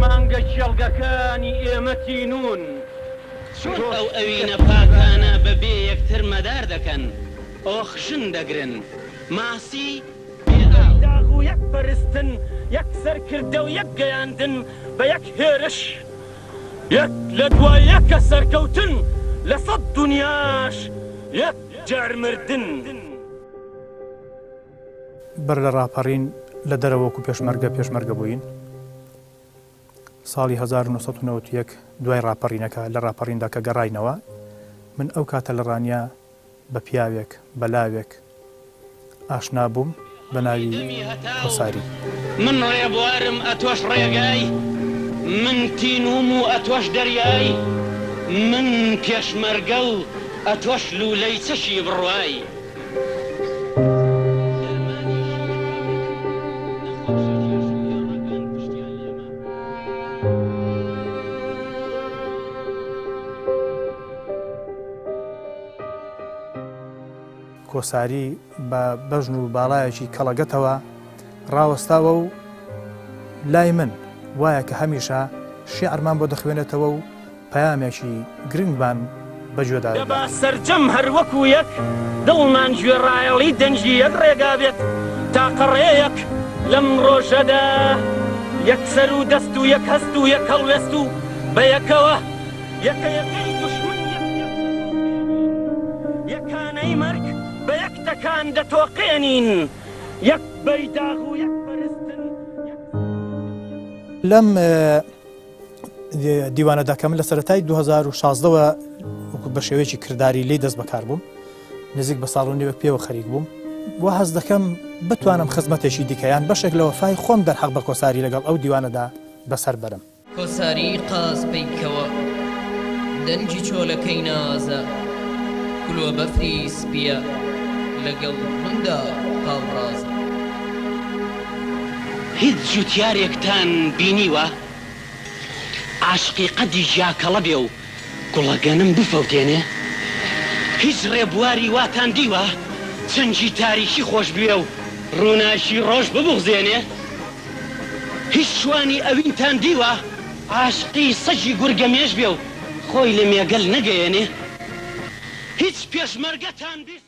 مانگە کێڵگەکانی ئێمە تینوون. چۆن ئەو ئەوینە پاکانە بە بێ یەکتر مەدار دەکەن، ئۆخژن دەگرن، ماسی بێ ئاو. داغ و یەک پەرستن، یەک سەرکردە و یەک گەیاندن بە یەک هێرش، یەک لە دوای یەکە سەرکەوتن، لە سەد دونیاش یەک جار مردن. بەر لە ڕاپەڕین لە دەرەوە وەکو پێشمەرگە پێشمەرگە بووین. ساڵی 1991 دوای ڕاپەڕینەکە لە ڕاپەڕیندا کە گەڕاینەوە من ئەو کاتە لە ڕانیە بە پیاوێک بە لاوێک ئاشنا بووم بە ناوی کۆساری. من ڕێبوارم ئەتۆش ڕێگای، من تینووم و ئەتۆش دەریای، من پێشمەرگە و ئەتۆش لوولەی چەکی بڕوای. کۆساری بە بەژن و باڵایەکی کەڵەگەتەوە ڕاوەستاوە و لای من وایە کە هەمیشە شیعرمان بۆ دەخوێنێتەوە و پەیامێکی گرنگمان بە گوێدا دەبا دەدا. سەرجەم هەر وەکو یەک دڵمان گوێڕایەڵی دەنگی یەک ڕێگا بێت، تاقە ڕێیەک لەم ڕۆژەدا یەک سەر و دەست و یەک هەست و یەک هەڵوێست و بە یەکەوە یەکە یەکەی دوشمن یەک یەک دەتۆقێنین، یەکانەی مەرگ بە یەک تەکان دەتۆقێنین، یەک بەیداغ و یەک پەرستن، یەک سەرکردە و یەک. لەم دیوانەدا کە من لە سەرەتای 2016 وە وەکو بە شێوەیەکی کرداری لێی دەست بەکار بووم نزیک بە ساڵ و نێوێک پێوە خەریک بووم وا هەست دەکەم بتوانم خزمەتێکی دیکە یان بەشێک لە وەفای خۆم دەرحەق بە کۆساری لەگەڵ ئەو دیوانەدا بەسەر بەرم. کۆساری قاز پەیکەوە دەنگی چۆلەکەی نازە کلۆ بەفری سپیە لەگەڵ مندا هاوڕازە. هیچ جوتیارێکتان بینیوە عاشقی قەدی گیاکەڵە بێ و گوڵە گەنم بفەوتێنێ؟ هیچ ڕێبواری واتان دیوە چنگی تاریکی خۆش بوێ و ڕووناکی ڕۆژ ببوغزێنێ؟ هیچ شوانی ئەوینتان دیوە عاشقی سەگی گورگەمێش بێ و خۆی لە مێگەل نەگەیەنێ؟ هیچ پێشمەرگەتان بیستوە؟